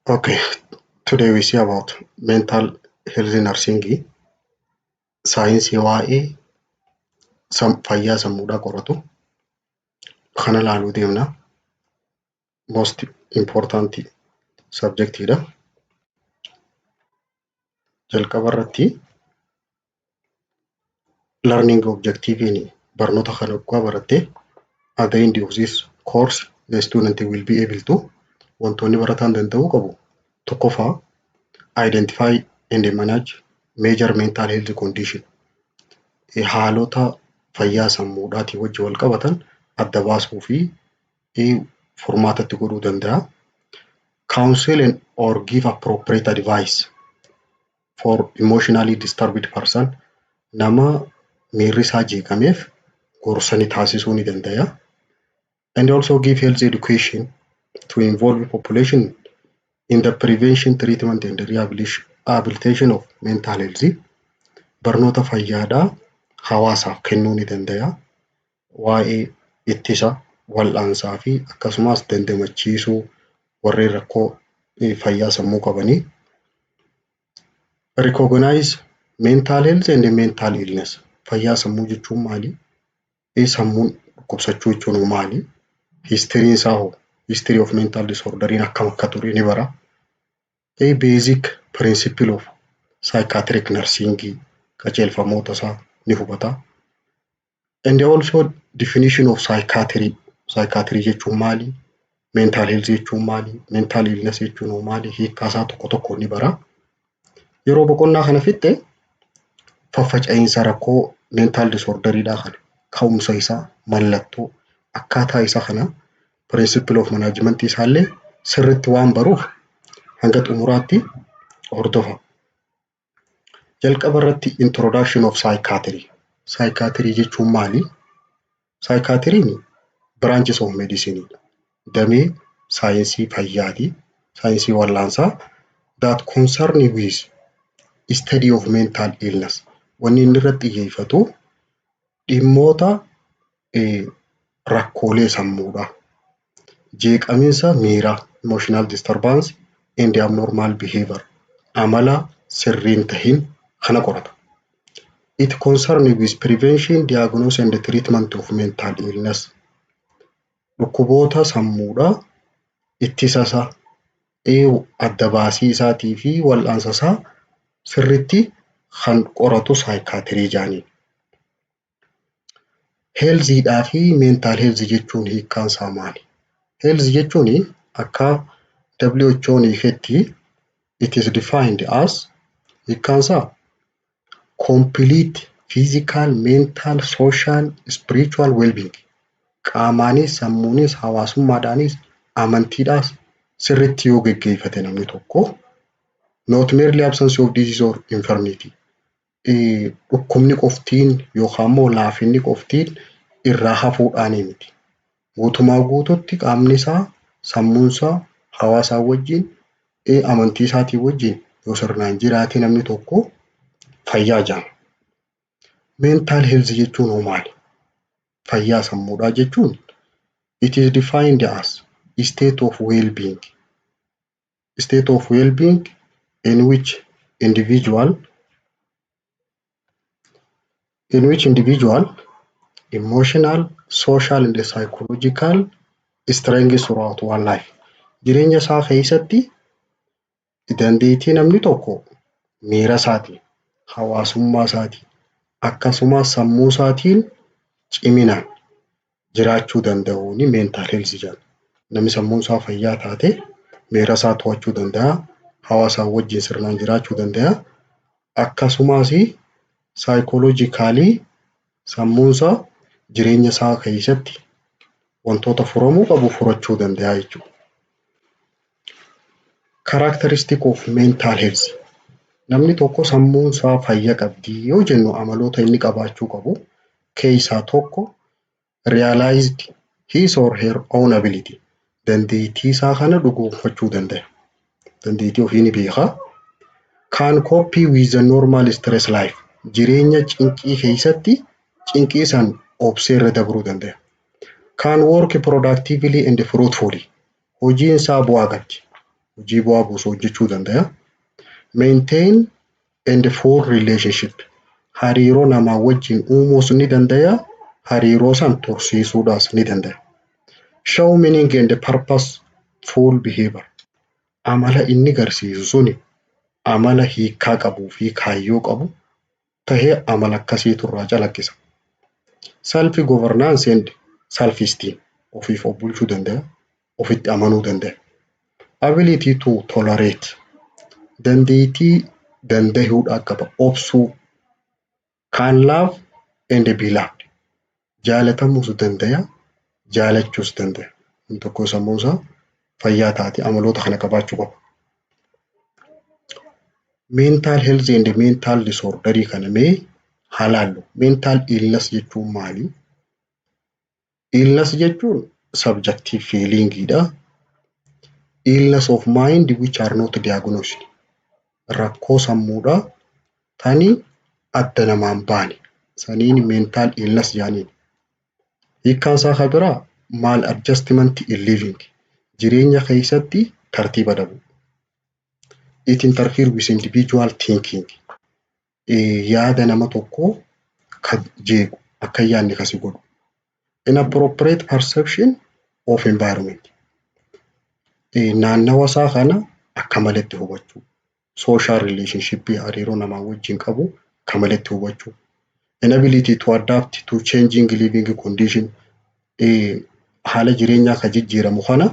Okay, today we see about mental health nursing. Saayinsii waa'ee fayyaa sammuudhaa qoratu kana ilaaluu deemna. Most important subjectidha. Jalqaba irratti learning objective'n barnoota kana waggaa baratte, at the end of this course the student will be able to, wantoonni barataan danda'uu qabu, tokkoffaa, identify and manage major mental health condition, haalota fayyaa sammuudhaatiin wajji wal qabatan adda baasuu fi furmaatatti godhuu danda'a. Counsel or give appropriate advice for emotionally disturbed person, nama miirri isaa jeeqameef gorsa ni taasisuu ni danda'a. And also give health education to involve population in the prevention, treatment and rehabilitation of mental health. Barnoota fayyaadhaa hawaasaaf kennuu ni danda'a. Waa'ee ittisa, wal'aansaa fi akkasumas dandamachiisuu warreen rakkoo fayyaa sammuu qabanii. Recognize mental health and mental illness. Fayyaa sammuu jechuun maali? Sammuun dhukkubsachuu jechuun maali? Historyn isaa hoo? History of mental disorderiin akkam akka ture ni bara. Basic principle of psychiatric nursing, qajeelfamoota isaa ni hubata. And also definition of psychiatry. Psychiatry jechuun maali? Mental health jechuun maali? Mental illness jechuun hoo maali? Hiikkaa isaa tokko tokko ni bara. Yeroo boqonnaa kana fixxe, faffaca'iinsa rakkoo mental disorderiidhaa kana, ka'umsa isaa, mallattoo, akkaataa isaa kana, principle of management isaallee sirriitti waan baruuf hanga xumuraatti hordofa. Jalqaba irratti introduction of psychiatry. Psychiatry jechuun maali? Psychiatryn branches of medicine dha. Damee saayinsii fayyaati. Saayinsii wal'aansaa that concern with study of mental illness. Wanni inni irratti xiyyeeffatu dhimmoota rakkoolee sammuudha. Jeeqamiinsa miiraa, emotional disturbance and abnormal behavior, amala sirrii hin tahin kana qorata. It concern with prevention, diagnosis and treatment of mental illness. Dhukkuboota sammuudhaa ittisa isaa, adda baasii isaatii fi wal'aansa isaa sirriitti kan qoratu psychiatry jedhaniin. Healthiidhaa fi mental health jechuun hiikkaan isaa maali? Health jechuun akka WHO'n hiiketti, it is defined as, hiikkaan isaa, complete physical, mental, social, spiritual well-being. Qaamaanis, sammuunis, hawaasummaadhaanis, amantiidhaas sirriitti yoo geggeeffate namni tokko, not merely absence of disease or infirmity. Dhukkubni qoftiin yookaan immoo laafinni qoftiin irraa hafuudhaanii miti. Guutumaa guututti qaamni isaa, sammuun isaa, hawaasaa wajjin, amantii isaatii wajjin yoo sirnaan jiraate namni tokko fayyaa jedhama. Mental health jechuun hoo maali? Fayyaa sammuudhaa jechuun it is defined as state of well-being. State of well-being in which individual emotional, social and psychological strength throughout one life. Jireenya isaa keessatti dandeettii namni tokko miira isaatiin, hawaasummaa isaatiin, akkasumas sammuu isaatiin ciminaan jiraachuu danda'uuni mental health jedhama. Namni sammuun isaa fayyaa taate miira isaa to'achuu danda'a. Hawaasa wajjin sirnaan jiraachuu danda'a. Akkasumas psychologically sammuun isaa jireenya isaa keessatti wantoota furamuu qabu furachuu danda'a jechuudha. Characteristic of mental health. Namni tokko sammuun isaa fayyaa qabdi yoo jennu, amaloota inni qabaachuu qabu keessaa tokko, realized his or her own ability. Dandeettii isaa kana dhugoomfachuu danda'a. Dandeettii ofii ni beeka. Can cope with the normal stress life. Jireenya cinqii keessatti cinqii san obsee irra dabruu danda'a. Can work productively and fruitfully. Hojiin isaa bu'aa qabdi. Hojii bu'aa buusu hojjechuu danda'a. Maintain and form relationship. Hariiroo namaa wajjin uumuus ni danda'a. Hariiroo san tursiisuudhaas ni danda'a. Show meaning and purposeful behavior. Amala inni garsiisu suni amala hiikkaa qabuu fi kaayyoo qabu tahee amala akkasiitu irraa calaqqisa. Self governance and self esteem. Ofiif of bulchuu danda'a. Ofitti amanuu danda'a. Ability to tolerate. Dandeettii dandahuudhaa qaba. Obsuu. Can love and be loved. Jaalatamuus danda'a. Jaalachuus danda'a. Inni tokko sammuu isaa fayyaa taate amaloota kana qabaachuu qaba. Mental health and mental disorder kana mee haa laallu. Mental illness jechuun maali? Illness jechuun subjective feeling dha. Illness of mind which are not diagnosed. Rakkoo sammuudhaa tani adda namaan baane saniin mental illness jedhaniin. Hiikkaan isaa kan biraa maladjustment in living, jireenya keessatti tartiiba dhabuu. It interfere with individual thinking. Yaada nama tokkoo kan jeequ, akka hin yaadne kasi godhu. Inappropriate perception of environment. Naannawa isaa kana akka maletti hubachuu. Social relationship, hariiroo namaa wajjin qabu akka maletti hubachuu. Inability to adapt to changing living condition. Haala jireenyaa kan jijjiiramu kana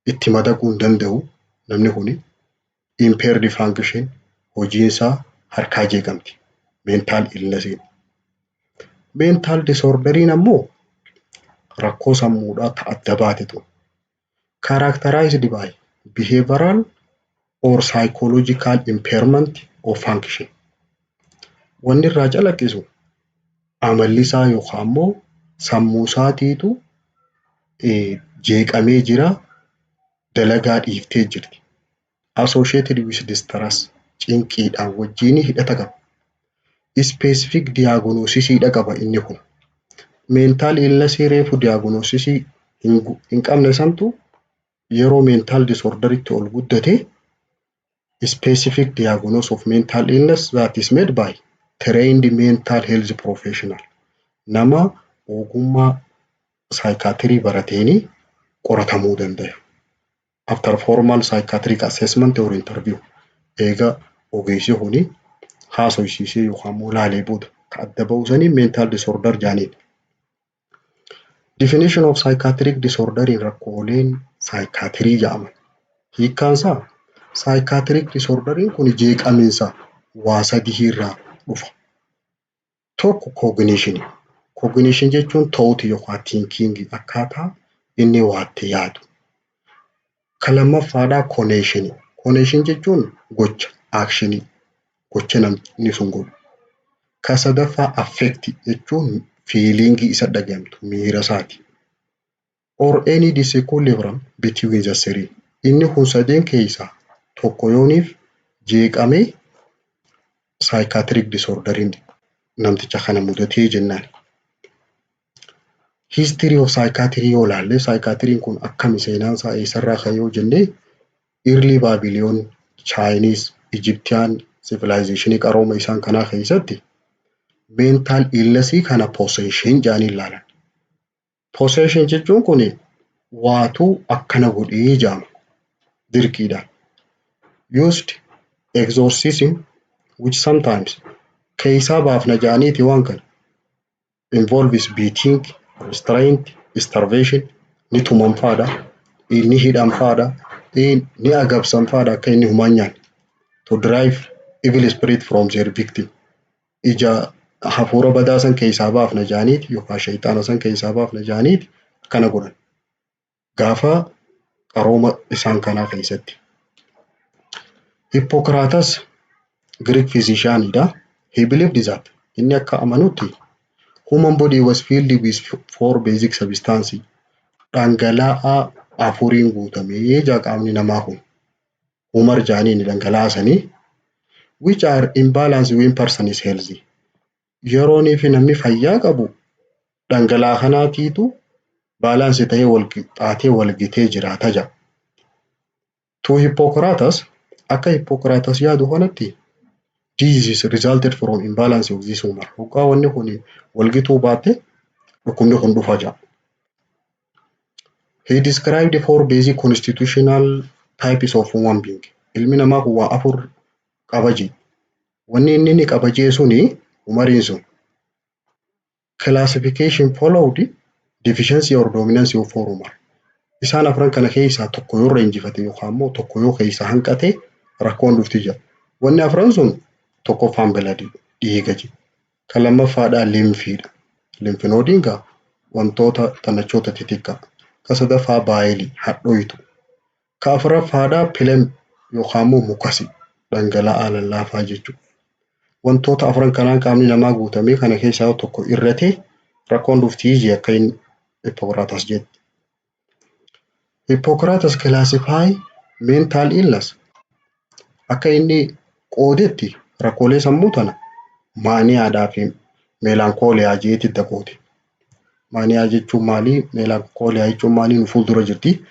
itti madaquu hin danda'u namni kuni. Impaired function, hojiinsaa harkaa jeeqamti. Mental illness. Mental disorderiin ammoo rakkoo sammuudhaa ta adda baatetu. Characterized by behavioral or psychological impairment of function. Wanni irraa calaqqisu amalli isaa yookaan immoo sammuu isaatiitu jeeqamee jira, dalagaa dhiiftee jirti. Associated with distress, cinqiidhaan wajjin hidhata qaba. Specific diagnosis qaba inni kun. Mental illness reefu diagnosis hin qabne santu yeroo mental disorderitti ol guddate specific diagnosis of mental illness that is made by trained mental health professional. Nama ogummaa psychiatry barateeni qoratamuu danda'a. After formal psychiatric assessment or interview, eega ogeessi kuni haasofsiisee yookaan immoo laalee booda ka adda ba'u sanii mental disorder jedhaniin. Definition of psychiatric disorder, rakkooleen psychiatry jedhaman. Hiikkaan isaa psychiatric disorderiin kun jeeqamiinsa waa sadii irraa dhufa. Tokko cognition. Cognition jechuun thought yookaan thinking, akkaataa inni waa itti yaadu. Kan lammaffaadhaa conation. Conation jechuun gocha, action, gocha namni sun godhu. Kan sadaffaa affect jechuun feeling isa dhaga'amtu, miira isaati. Or any disequilibrium between the three. Inni kun sadeen keessaa tokko yooniif jeeqamee psychiatric disorderiin namticha kana mudatee jennaan. History of psychiatry yoo ilaalle, psychiatryn kun akkami, seenaan isaa eessarraa ka'e yoo jenne, early Babylon, Chinese, Egyptian civilization, qarooma isaan kanaa keessatti mental illness kana possession jedhanii ilaalan. Possession jechuun kun waatu akkana godhee jedhama dirqiidhaan. Used exorcism, which sometimes keessaa baafna jedhaniiti waan kana involves beating, restraint, starvation, ni tuman faadha, ni hidhan faadha, ni agabsan faadha akka inni humaan nyaanne, to drive evil spirit from their victim. Ija hafuura badaa san keessaa baafna jedhaniiti yookaan shayxaana san keessaa baafna jedhaniiti akkana godhan. Gaafa qarooma isaan kanaa keessatti. Hippocrates, Greek physicianidha. He believed that, inni akka amanutti, human body was filled with four basic substances. Dhangala'aa afuriin guutamee jaa qaamni namaa kun. Humor jedhaniin dhangala'aa sanii, which are in balance when person is healthy. Yeroonii fi namni fayyaa qabu dhangala'aa kanaatiitu balance ta'ee wal qixxaatee wal gitee jiraata jedha. To Hippocrates, akka Hippocrates yaadu kanatti, disease resulted from imbalance of this humor. Hoggaa wanni kun walgituu baatte dhukkubni kun dhufa jedha. He described four basic constitutional types of human being. Ilmi namaa kun waa afur qaba jedhe. Wanni inni inni qaba jee suni humoriin sun classification followed deficiency or dominance of four humor. Isaan afran kana keessaa tokko yoo irra injifate yookaan immoo tokko yoo keessaa hanqate rakkoon dhufti jedha. Wanni afran sun tokkoffaan bloodii, dhiiga jedha. Kan lammaffaadhaa lymphiidha. Lymph nodeiin gaa wantoota xannachoota xixiqqaa. Ka sadaffaa bileii, hadhooytu. Ka afuraffaadhaa phlegm yookaan immoo mucusii, dhangala'aa lallaafaa jechuudha. Wantoota afran kanaan qaamni namaa guutamee kana keessaa yoo tokko irrate rakkoon dhuftii jee akka inni Hippocrates jedhe. Hippocrates classify mental illness, akka inni qoodetti rakkoolee sammuu tana maniaadhaa fi melancholia jeetti adda qoode. Mania jechuun maali? Melancholia jechuun maali? Nu fuuldura jirti.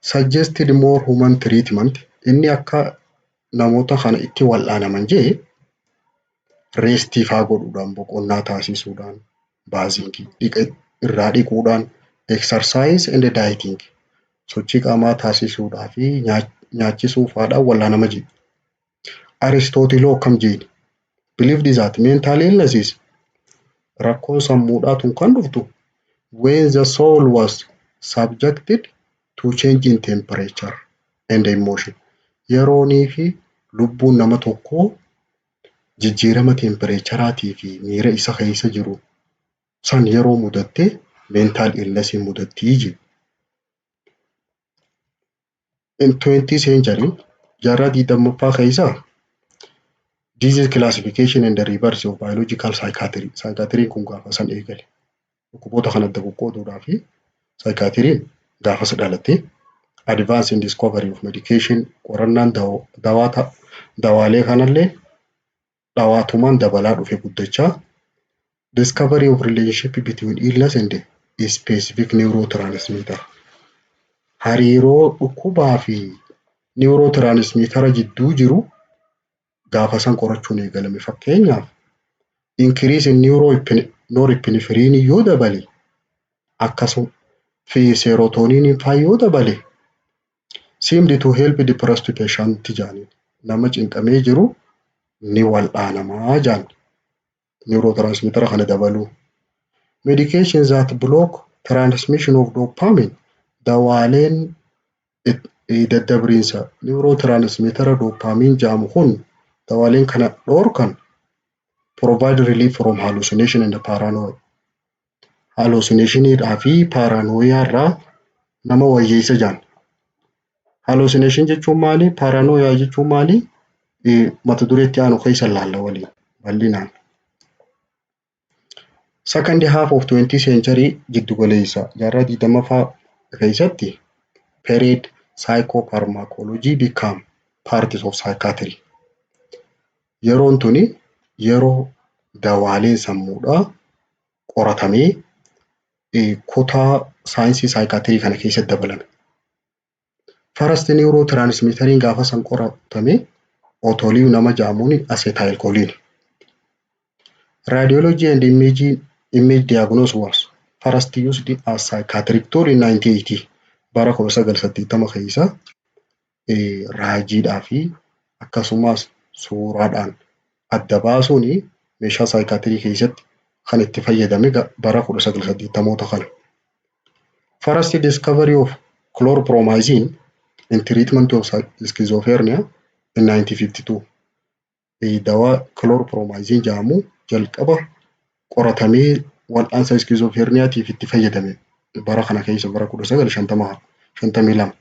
Suggested more human treatment, inni akka namoota kana itti wal'aanaman jee restii faa godhuudhaan, boqonnaa taasisuudhaan, bathingii, dhiqa irraa dhiquudhaan, exercise and dieting, sochii qaamaa taasisuudhaa fi nyaachisuu faadhaan wal'aanama jedhe. Aristotle akkam jeeni? Believed that mental illnesses, rakkoon sammuudhaa tun kan dhuftu, when the soul was subjected to change in temperature and emotion. Yeroonii fi lubbuun nama tokkoo jijjiirama temperatureaatii fi miira isa keessa jiru san yeroo mudatte mental illness mudattii jedhe. In 20th century, jaarraa 20ffaa keessa, disease classification and the rebirth of biological psychiatry. Psychiatry kun gaafa san eegale. Dhukkuboota kana adda qoqqooduudhaa fi psychiatryn gaafas dhalatte. Advance in discovery of medication, qorannaan dawaa dawaalee kanallee dhawaatumaan dabalaa dhufe, guddachaa. Discovery of relationship between illness and specific neurotransmitter. Hariiroo dhukkubaa fi neurotransmitter jidduu jiru gaafa san qorachuun eegalame. Fakkeenyaaf, increase in norepinephrine yoo dabale, akkasuma fi serotonin faa yoo dabale, seemed to help depressed patient jedhaniin, nama cinqamee jiru ni wal'aanamaa jedhan neurotransmitter kana dabaluu. Medications that block transmission of dopamine, dawaaleen daddabriinsa neurotransmitter dopamine jedhamu kun, dawaaleen kana dhoorkan, provide relief from hallucination and paranoia. Hallucinationiidhaa fi paranoia irraa nama wayyeessa jedhan. Hallucination jechuun maali? Paranoia jechuun maali? Mata duree itti aanu keessa ilaalla waliin bal'inaan. Second half of 20th century, jiddu galeessa jaarraa 20ffaa keessatti, period psychopharmacology become parts of psychiatry. Yeroon tuni yeroo dawaaleen sammuudhaa qoratamee kutaa saayinsii psychiatry kana keessatti dabalame. First neurotransmitteriin gaafa san qoratame Otto nama jedhamuun acetylcholine. Radiology and image diagnosis was first used as psychiatric tool in 1980. Bara 1980 keessa raajiidhaa fi akkasumas suuraadhaan adda baasuun meeshaa psychiatry keessatti kan itti fayyadame bara 1980moota kana. First discovery of chlorpromazine in treatment of schizophrenia in 1952. Dawaa chlorpromazine jedhamu jalqaba qoratamee wal'aansa schizophreniatiif itti fayyadame bara kana keessa, bara 1952.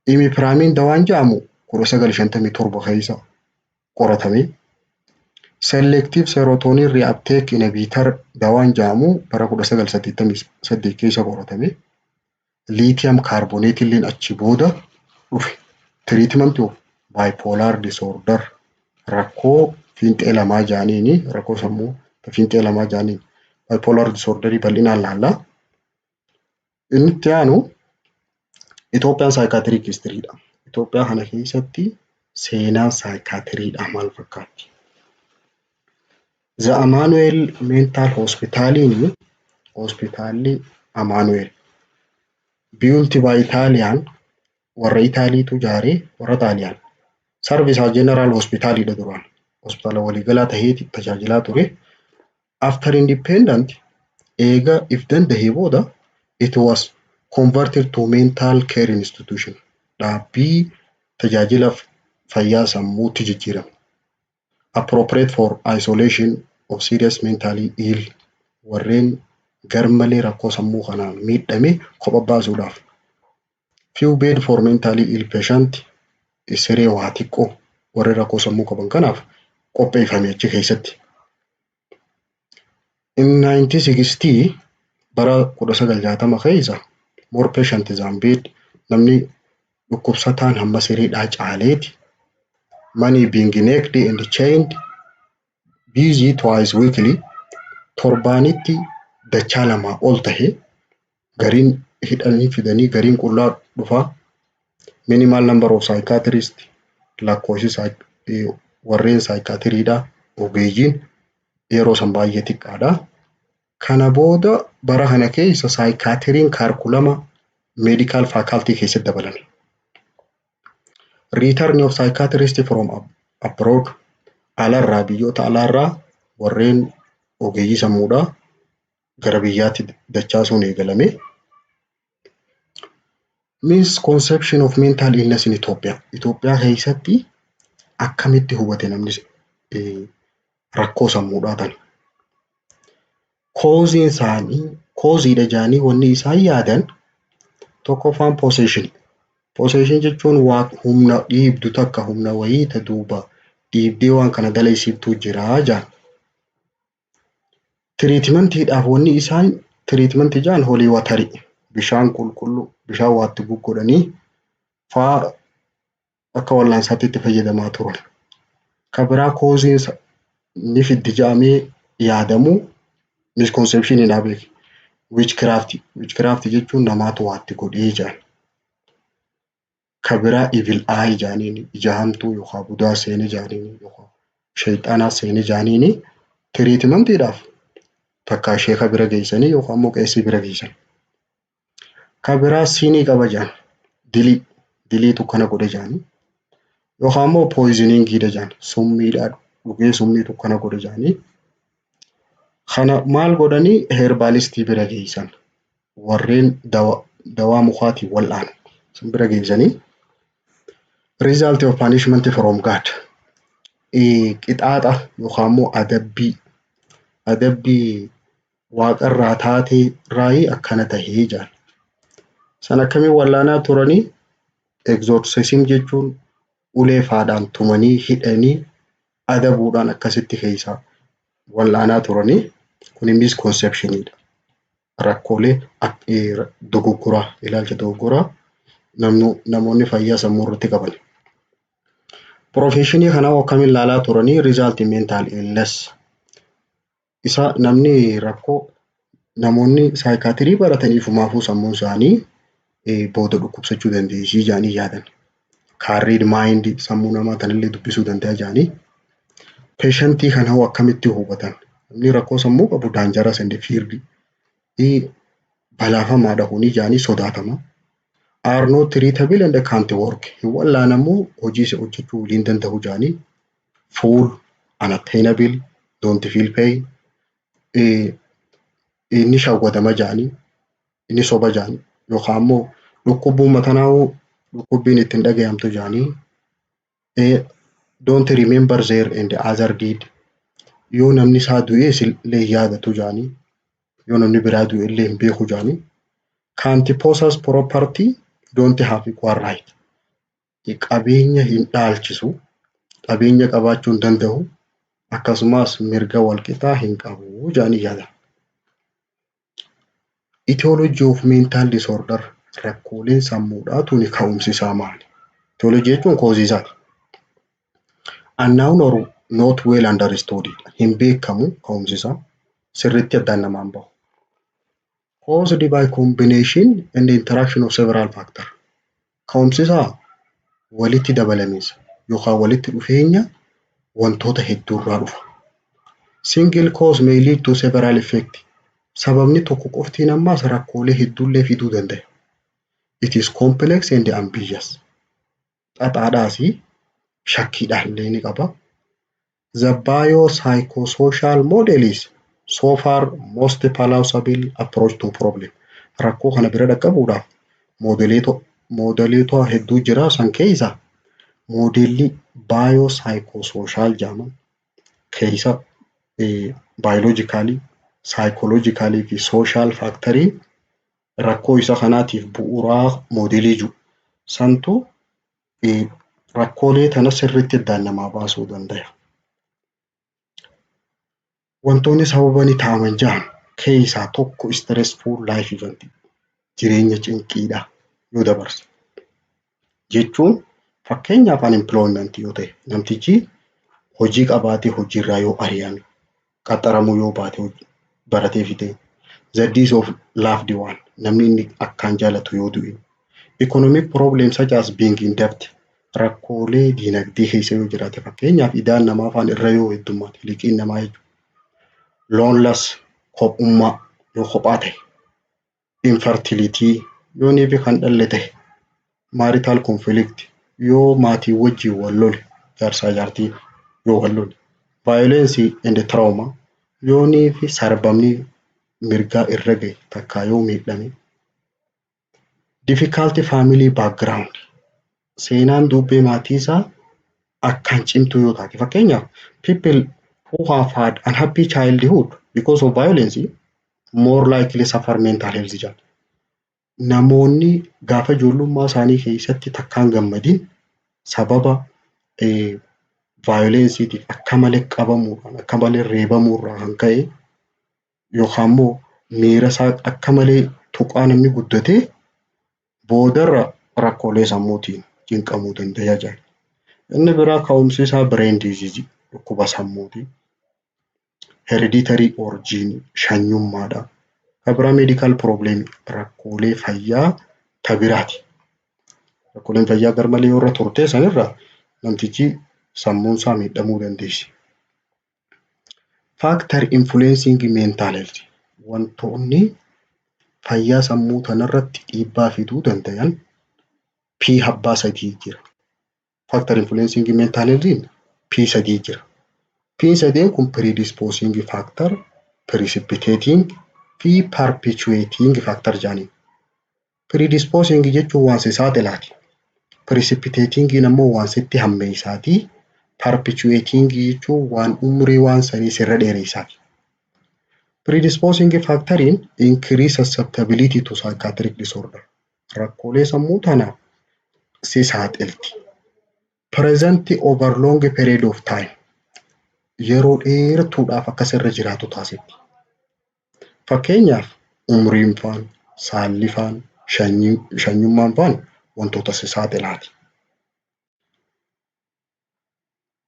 Imipramine dawaan jedhamu 1957 keessa qoratame. Selective serotonin reuptake inhibitor dawaan jedhamu bara 1988 keessa qoratame. Lithium carbonate illeen achi booda dhufe. Treatment of bipolar disorder, rakkoo fiixee lamaa jedhaniini, rakkoo sammuu fiixee lamaa jedhaniin bipolar disorderii bal'inaan laalla. Inni itti aanu Itoophiyaan psychiatric historydha. Itoophiyaa kana keessatti seenaan psychiatrydha maal fakkaatti? The Amanuel Mental Hospitaliin, hospitaalli Amanuel, built by Italian, warra Itaaliitu ijaaree, warra Xaaliyaan. Service as General Hospitalidha duraan. Hospitaala waliigalaa tahee tajaajilaa ture. After independent, eega if dandahee booda, it was converted to mental care institution. Dhaabbii tajaajila fayyaa sammuutti jijjiirame. Appropriate for isolation of serious mentally ill, warreen garmalee rakkoo sammuu kanaan miidhame kopha baasuudhaaf. Few bed for mentally ill patient, siree waa xiqqoo warreen rakkoo sammuu qaban kanaaf qopheeffame achi keessatti. In 1960, bara 1960 keessa, more patient than bed, namni dhukkubsataan hamma sireedhaa caaleeti, many being naked and chained, busy twice weekly, torbaanitti dachaa lamaa ol tahe, gariin hidhanii fidanii, gariin qullaa dhufaa, minimal number of psychiatrist, lakkoofsi warreen psychiatrydha ogeeyyiin yeroo san baay'ee xiqqaadha. Kana booda bara kana keessa psychiatryn curriculum medical faculty keessatti dabalame. Return of psychiatrist from abroad, alarraa, biyyoota alaarraa warreen ogeeyyii sammuudhaa gara biyyaatti dachaasuun eegalame. Misconception of mental illness in Ethiopia. Itoophiyaa keessatti akkamitti hubate namni rakkoo sammuudhaa tana? Causeiin isaanii, causeiidha jedhanii wanni isaan yaadan tokkoffaan possession. Possession jechuun waa humna dhiibdu takka, humna wayii ta duuba dhiibdee waan kana dalaysiiftuu jiraa jedhan. Treatmentiidhaaf wanni isaan treatmentii jedhan holy waterii, bishaan qulqulluu, bishaan waatti guggodhanii faa akka wal'aansaatti itti fayyadamaa turan. Kan biraa causeiin ni fiddi jedhamee yaadamu misconceptioniidhaa beeki. Witchcraft. Witchcraft jechuun namaatu waatti godhee jedhan. Kan biraa evil eye jedhaniini, ija hamtuu yookaan budaa seene jedhaniini yookaan sheexanaa seene jedhaniini, treatmentiidhaaf takkaa sheeka bira geessanii yookaan immoo qeessii bira geessan. Kan biraa sinii qaba jedhan, dilii diliitu kana godhe jedhanii, yookaan immoo poisoningiidha jedhan, summiidha dhugee summiitu kana godhe jedhanii. Kana maal godhanii herbalistii bira geessan, warreen dawaa mukaatiin wal'aanu san bira geessanii. Result of punishment from God, qixaaxa yookaan immoo adabbii waaqarraa taatee raayii akkana tahee jedhan. San akkamiin wal'aanaa turanii? Exorcism jechuun ulee faadhaan tumanii, hidhanii, adabuudhaan akkasitti keessaa wal'aanaa turanii. Kun misconceptioniidha. Rakkoolee dogoggoraa, ilaalcha dogoggoraa namoonni fayyaa sammuu irratti qaban. Professionii kanaa akkamiin ilaalaa turanii? Result mental illness isa namni rakkoo, namoonni psychiatry baratanii ifumaafuu sammuun isaanii booda dhukkubsachuu dandeessii jedhanii yaadan. Can read mind, sammuu namaa tanallee dubbisuu danda'a jedhanii. Patientii kana hoo akkamitti hubatan? Namni rakkoo sammuu qabu dangerous and feared, balaafamaadha kuni jedhanii sodaatama. Are not treatable and can't work. Hin wallaanamuu, hojii isa hojjechuu hin danda'u jedhanii. Fool, unattainable, don't feel pain. Inni shawwadama jedhanii, inni soba jedhanii, yookaan immoo dhukkubbuun matanaa'uu, dhukkubbiin ittiin dhagayamtu jedhanii. Don't remember their and other deed. Yoo namni isaa du'e illee yaadatu jedhanii, yoo namni biraa du'e illee hin beeku jedhanii. Can't possess property, don't have equal right. Qabeenya hin dhaalchisu, qabeenya qabaachuu hin danda'u, akkasumas mirga walqixaa hin qabu jedhanii yaadan. Etiology of mental disorder, rakkooleen sammuudhaa tuni ka'umsi isaa maali? Etiology jechuun causeii isaati. Unknown or not well understood, hin beekamu, ka'umsi isaa sirriitti addaan namaan bahu. Caused by combination and interaction of several factors. Ka'umsi isaa walitti dabalamiinsa yookaan walitti dhufeenya wantoota hedduurraa dhufa. Single cause may lead to several effect. Sababni tokko qoftiin ammaas rakkoolee hedduullee fiduu danda'a. It is complex and ambiguous. Xaxaadhaas shakkiidhaan illee ni qaba. The biopsychosocial model is so far most plausible approach to problem. Rakkoo kana bira dhaqqabuudhaaf moodeleetota hedduu jira. San keessa moodelli biopsychosocial jedhaman keessa biologicalii, psychologicalii fi social factorii rakkoo isa kanaatiif bu'uuraa moodelii jiru. Santu rakkoolee tana sirriitti addaan namaa baasuu danda'a. Wantoonni sababa ni ta'aman jahan keessaa tokko stressful life event, jireenya cinqiidha yoo dabarse. Jechuun fakkeenyaaf unemployment yoo ta'e, namtichi hojii qabaatee hojiirraa yoo ari'ame, qaxaramuu yoo baate baratee fixee, the death of loved one, namni inni akkaan jaalatu yoo du'e, economic problems such as being in debt, rakkoolee diinagdee keessa yoo jiraate, fakkeenyaaf idaan namaa faan irra yoo heddummaate, liqiin namaa jechuudha. Loneliness, kophummaa, yoo kophaa ta'e, infertility, yoo niifi kan dhalle ta'e, marital conflict, yoo maatii wajjin wal lole, jaarsaa jaartii yoo wal lole, violence and trauma, yoo niifi sarbamni mirgaa irra gahe takkaa yoo miidhame, difficult family background, seenaan dubbee maatii isaa akkaan cimtuu yoo taate. Fakkeenyaaf people who have had unhappy childhood because of violence more likely suffer mental health jedha. Namoonni gaafa ijoollummaa isaanii keessatti takkaan gammadin sababa violenceiitiif akka malee qabamuudhaan, akka malee reebamuurraa kan ka'e, yookaan immoo miira isaa akka malee tuqaa namni guddatee boodarra rakkoolee sammuutiin cinqamuu danda'a jedha. Inni biraa ka'umsi isaa brain disease, dhukkuba sammuuti. Hereditary origin, shanyummaadha. Kan biraa medical problem, rakkoolee fayyaa ta biraati. Rakkooleen fayyaa garmalee yoo irra turte sanirra namtichi sammuun isaa miidhamuu dandeessi. Factor influencing mental health, wantoonni fayyaa sammuu tanarratti dhiibbaa fiduu danda'an P abbaa sadii jira. Factor influencing mental health P sadii jira. P sadeen kun predisposing factor, precipitating fi perpetuating factor jedhaniin. Predisposing jechuun waan si saaxilaati. Precipitating ammoo waan sitti hammeessaati. Perpetuating jechuun waan umurii waan sanii sirra dheereessaati. Predisposing factoriin increase susceptibility to psychiatric disorder. Rakkoolee sammuu tana si saaxilti. Present over long period of time. Yeroo dheertuudhaaf akka sirra jiraatu taasifti. Fakkeenyaaf umriin faan, saalli faan, shanyummaan faan wantoota si saaxilaati.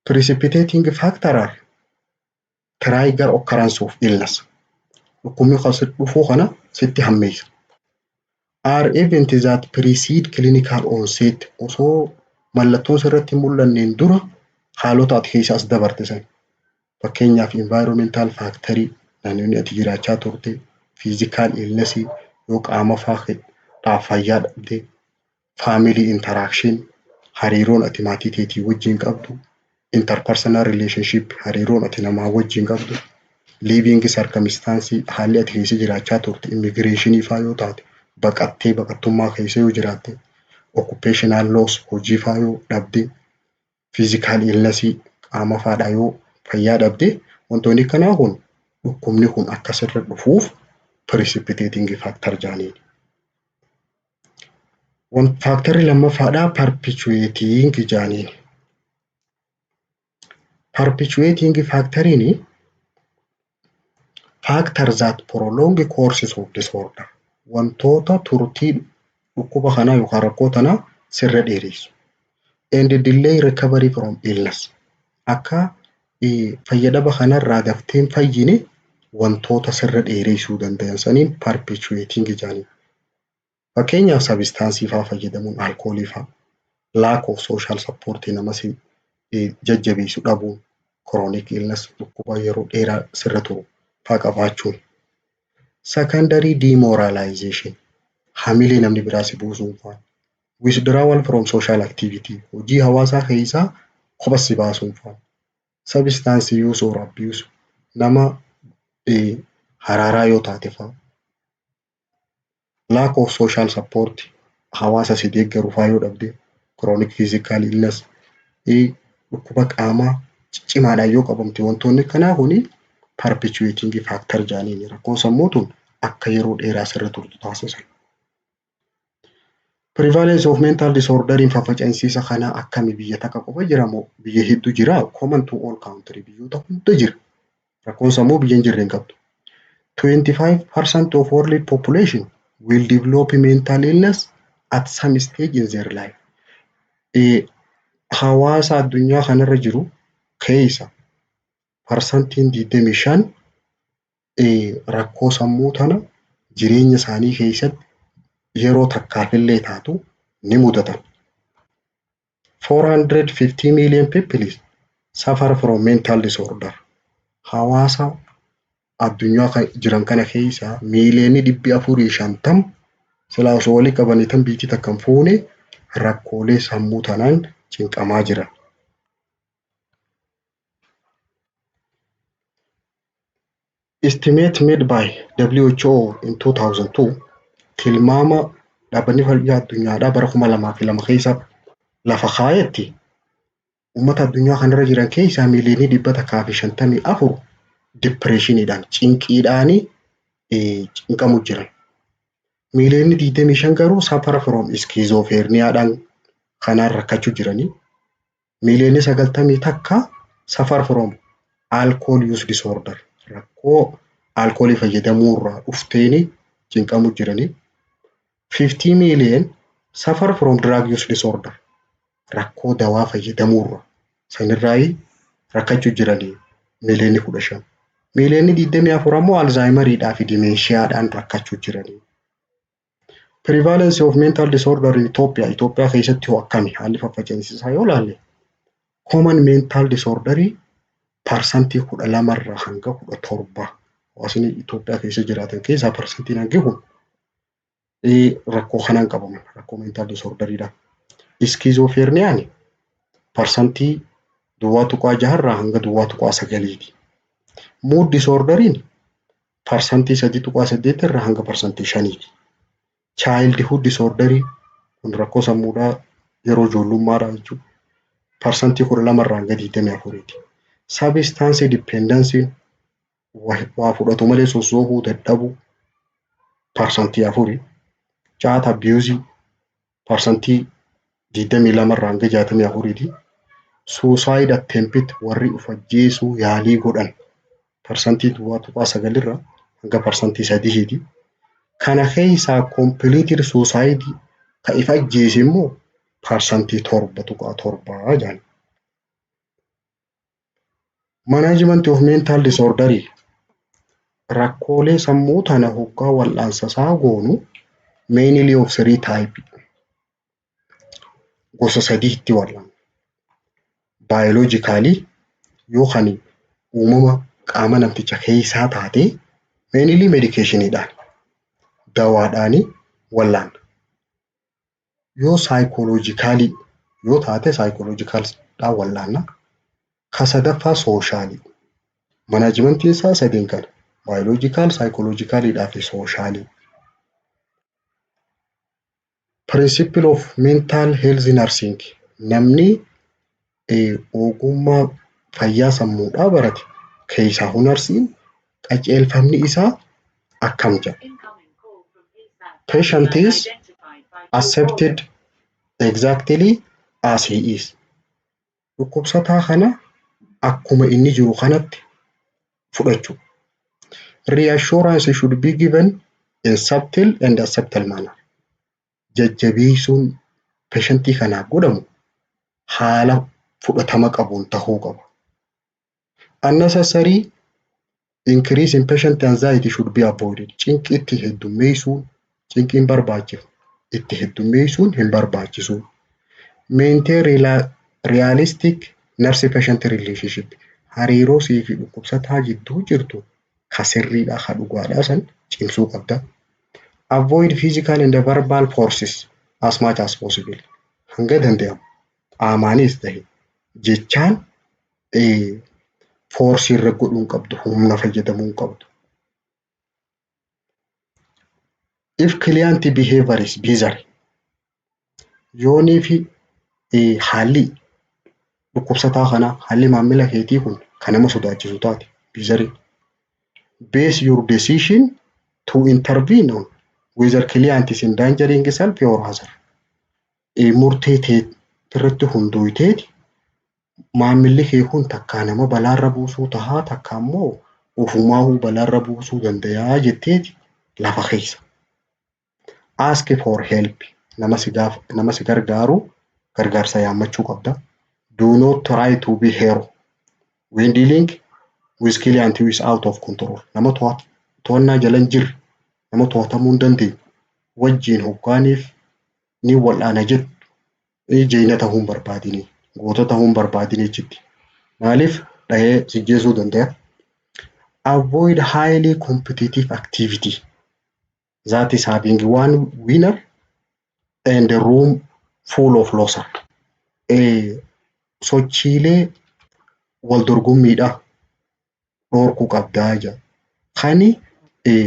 Precipitating factor are trigger occurrence of illness. Dhukkubni kan sitti dhufuu kana sitti hammeessa. Are event that precede clinical onset, osoo mallattoon sirratti hin mul'anneen dura haalota ati keessa as dabarte sana. Fakkeenyaaf environmental factorii, naannoonni ati jiraachaa turte, physical illness, yoo qaama fa'aa fayyaa dhabde, family interaction, hariiroon ati maatii keetii wajjin qabdu, interpersonal relationship, hariiroon ati namaa wajjin qabdu, living circumstance, haalli ati keessa jiraachaa turte, immigration fa'aa yoo taate, baqattee baqattummaa keessa yoo jiraatte, occupational loss, hojii fa'aa yoo dhabde, physical illness, qaama fa'aadhaa yoo fayyaa dhabde, wantoonni akkanaa kun dhukkubni kun akka sirra dhufuuf precipitating factor jedhaniin. Factorri lammaffaadhaa perpetuating jedhaniin. Perpetuating factoriin factor that prolong courses of disorder, wantoota turtii dhukkuba kanaa yookaan rakkoo tanaa sirra dheeressu. And delay recovery from illness, akka fayyadama kanarraa daftee hin fayyine wantoota sirra dheeressuu danda'an saniin perpetuating jedhaniin. Fakkeenyaaf substance fa'aa fayyadamuun, alkoolii fa'aa, lack of social support, nama si jajjabeessu dhabuun, chronic illness, dhukkuba yeroo dheeraa sirra turu fa'aa qabaachuun. Secondary demoralization, hamilee namni biraa si buusuun fa'aa. Withdrawal from social activity, hojii hawaasaa keessaa kopha si baasuun fa'aa. Substance use or abuse, nama haraaraa yoo taate fa'aa. Lack of social support, hawaasa si deeggaru fa'aa yoo dhabde, chronic physical illness, dhukkuba qaamaa ciccimaadhaan yoo qabamte, wantoonni akkanaa kuni perpetuating factor jedhaniini rakkoon sammuu tun akka yeroo dheeraa sirra turtu taasisan. Prevalence of mental disorder, faffaca'insiisa kanaa akkami? Biyya takka qofa jira moo biyya hedduu jira? Common to all country, biyyoota hunda jira. Rakkoon sammuu biyya hin jirre hin qabdu. 25% of world population will develop mental illness at some stage in their life. Hawaasa addunyaa kanarra jiru keessa parsantiin 25 rakkoo sammuu tana jireenya isaanii keessatti yeroo takkaafillee taatu ni mudatan. 450 million people suffer from mental disorder. Hawaasa addunyaa jiran kana keessa miiliyoonii 450 silaa osoo walii qabanii tan biitii takka hin fuune rakkoolee sammuu tanaan cinqamaa jiran. Estimate made by WHO in 2002, tilmaama dhaabbanni fayyaa addunyaadhaa bara 2002 keessa lafa kaayetti, uummata addunyaa kanarra jiran keessaa miiliyoonii 154 depressioniidhaan, cinqiidhaanii cinqamu jiran. Miiliyoonni 25 garuu suffer from schizophreniadhaan kanaan rakkachuu jiranii. Miiliyoonni 91 suffer from alcohol use disorder, rakkoo alkoolii fayyadamuu irraa dhufteeni cinqamu jiranii. 50 million suffer from drug use disorder, rakkoo dawaa fayyadamuu irraa sanirraa rakkachuu jiranii miiliyoonni 15. Miiliyoonni 24 ammoo Alzheimeriidhaa fi dementiadhaan rakkachuu jiranii. Prevalence of mental disorder in Ethiopia. Itoophiyaa keessatti hoo akkami haalli faffaca'iinsa isaa yoo ilaalle, common mental disorderii parsantii 12 irraa hanga 17, hawaasni Itoophiyaa keessa jiraatan keessaa parsantiin hangi kun rakkoo kanaan qabaman, rakkoo mental disorderiidhaan. Schizophreniaan parsantii 0.6 irraa hanga 0.9ti. Mood disorderiin parsantii 3.8 irraa hanga parsantii 5ti. Childhood disorderii kun rakkoo sammuudhaa yeroo ijoollummaadhaa jechuudha. Parsantii 12 irraa hanga 24ti. Substance dependency, waa fudhatu malee sossoohuu dadhabuu, parsantii 4. Chat abuse parsantii 22 irraa hanga 64ti. Suicide attempt, warri of ajjeesuu yaalii godhan, parsantii 0.9 irraa hanga parsantii 3ti. Kana keessaa completed suicide, ka if ajjeese immoo, parsantii 7.7 jedhan. Management of mental disorder, rakkoolee sammuu tana hoggaa wal'aansa isaa goonu, mainly of three type, gosa sadiitti wal'aanna. Biologically, yoo kan uumama qaama namticha keessaa taate, mainly medicationiidhaan, dawaadhaani wal'aanna. Yoo psychologically yoo taate, psychologicaldhaan wal'aanna. Ka sadaffaa social. Managementiin isaa sadeen kana: biological, psychologicaliidhaa fi social. Principle of mental health nursing, namni ogummaa fayyaa sammuudhaa barate keessaa nursiin, qajeelfamni isaa akkam jedha? Patient is accepted exactly as he is. Dhukkubsataa kana akkuma inni jiru kanatti fudhachuu. Reassurance should be given in subtle and acceptable manner. Jajjabeessuun patientii kanaaf godhamu haala fudhatama qabuun tahuu qaba. Unnecessary increase in patient anxiety should be avoided. Cinqiitti heddummeessuun, cinqiin barbaachifne Itti heddummeessuun hin barbaachisu. Maintain realistic nurse patient relationship. Hariiroo sii fi dhukkubsataa jidduu jirtu ka sirriidhaa, ka dhugaadhaa san cimsuu qabda. Avoid physical and verbal forces as much as possible. Hanga danda'amu qaamaanis ta'e jechaan force irra godhuu hin qabdu, humna fayyadamuu hin qabdu. If client behavior is bizarre, yoonii fi haalli dhukkubsataa kanaa, haalli maamila keetii kun kan nama sodaachisu taate, bizarre, base your decision to intervene on whether client is endangering self or other. Murtee tee irratti hundooyteeti maamilli kee kun takkaa nama balaarra buusuu tahaa, takka ammoo ofumaahuu balaarra buusuu dandayaa jetteeti lafa keessa. Ask for help. Nama si gargaaru gargaarsa yaammachuu qabda. Do not try to be hero when dealing with client who is out of control. Nama to'annaa jala hin jirre, nama to'atamuu hin dandeenye wajjin hoggaaniif ni wal'aana jettu jeena ta'uu hin barbaadini, goota ta'uu hin barbaadini jechitti. Maaliif? Dhahee si ajjeesuu danda'a. Avoid highly competitive activity that is having one winner and a room full of loser. Sochiilee wal dorgommiidha dhorkuu qabdaa jedha. Kani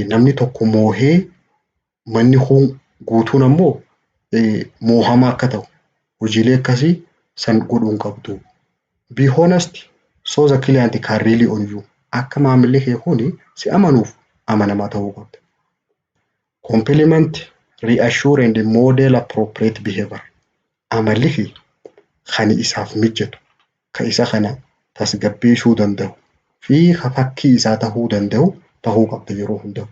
namni tokko moohee manni kun guutuun ammoo moohamaa akka ta'u, hojiilee akkasii san godhuu hin qabdu. Be honest so the client can rely on you. Akka maamilli kee kuni si amanuuf amanamaa ta'uu qabda. Compliment, reassure and model appropriate behavior. Amalli kee kan isaaf mijatu, kan isa kana tasgabbeessuu danda'u fi ka fakkii isaa ta'uu danda'u ta'uu qabda yeroo hunda.